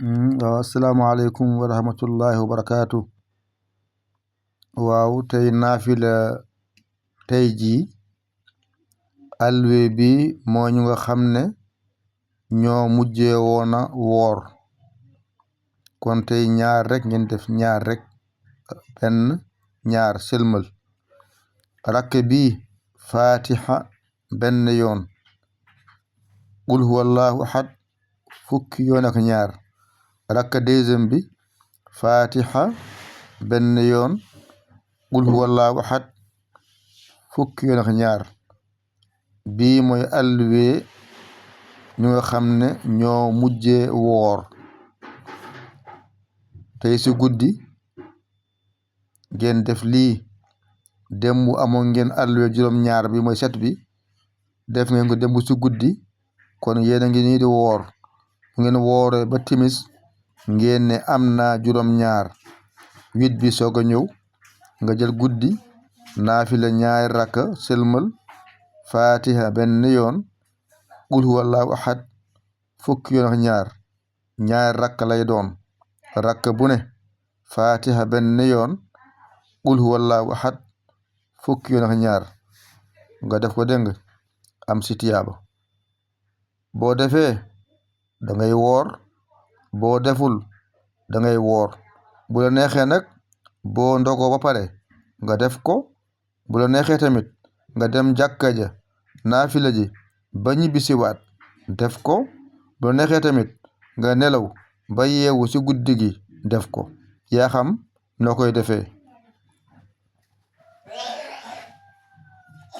waaw asalaamaaleykum wa rahmatullahi wa barakaatu. waaw tey naafila tey jii alwe bi moo ñu nga xam ne ñoo mujjee woona woor kon tey ñaar rek ngeen def ñaar rek benn ñaar sëlmal rakk bi fatiha benn yoon qul huwallahu ahad fukki yoon ak ñaar rakka deuxième bi fatiha benn yoon qul huwallahu ahad fukki yoon ak ñaar bii mooy alluwe ñu nga xam ne ñoo mujjee woor tey si guddi ngeen def lii démb amoon ngeen alluwe juróom-ñaar bi mooy 7 bi def ngeen ko démb si guddi kon yéen a ngi nii di woor bu ngeen wooree ba timis ngeen ne am naa juróom-ñaar 8 bi soog a ñëw nga jël guddi naafila ñaari rakka sëlmal fatiha benn yoon qul huwallahu ahad fukki yoon ak ñaar ñaari rakka lay doon rakka bu ne fatiha benn yoon qul huwallahu ahad fukki yoon ak ñaar nga def ko dégg am si tiyaaba boo defee da ngay woor boo deful da ngay woor bu la neexee nag boo ndogoo ba pare nga def ko bu la neexee tamit nga dem jàkka ja naafila ji ba ñibbisiwaat def ko bu la neexee tamit nga nelaw ba yeewu ci guddi gi def ko yaa xam noo koy defee